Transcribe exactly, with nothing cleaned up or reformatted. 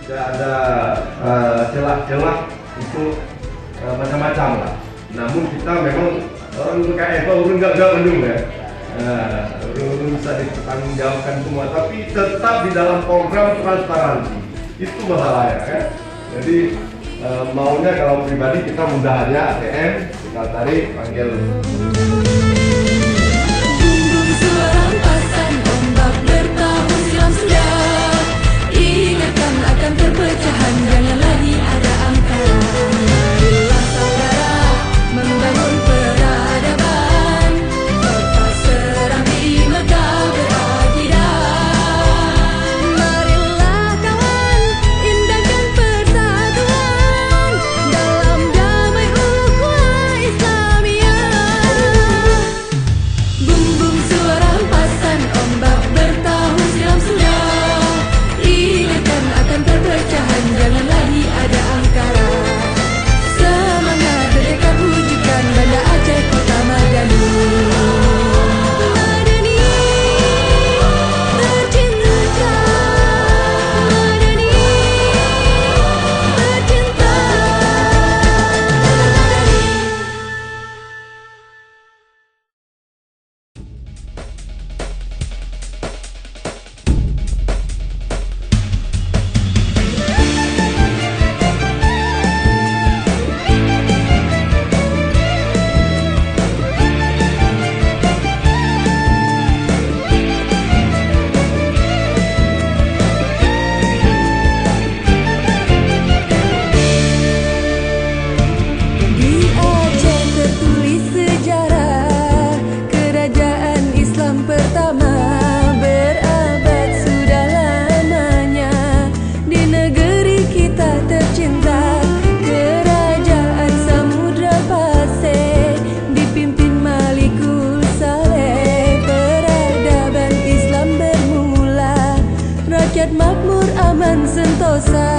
Tidak ada, eh, celah-celah untuk, eh, macam-macam lah. Namun kita memang orang P K S tu ureuëng gak-gak mandum, kan. Eh, ureuëng-ureuëng bisa dipertanggungjawabkan semua, tapi tetap di dalam program transparansi. Itu masalahnya, kan. Jadi, eh, maunya kalau pribadi kita mudah aja, A T M, tinggal tarik, panggil. Bumbung suara rampasan ombak bertahun silam sudah. Ingatkan akan perpecahan, jangan lagi ada angka. Marilah saudara membangun peradaban. Kota serambi Mekah berakidah. Marilah kawan, indahkan persatuan dalam damai ukhuwah Islamiyah. Bumbung suara rampasan ombak bertahun silam sudah. Ingatkan akan perpecahan, jangan lagi ada angkara. Semangat merdeka wujudkan Banda Aceh kota madani. Madani tercinta, madani tercinta. Di Aceh tertulis sejarah kerajaan Islam pertama berabad sudah lamanya. Di negeri kita tercinta, kerajaan Samudra Pasir dipimpin Malikus Saleh, peradaban Islam bermula. Rakyat makmur, aman, sentosa.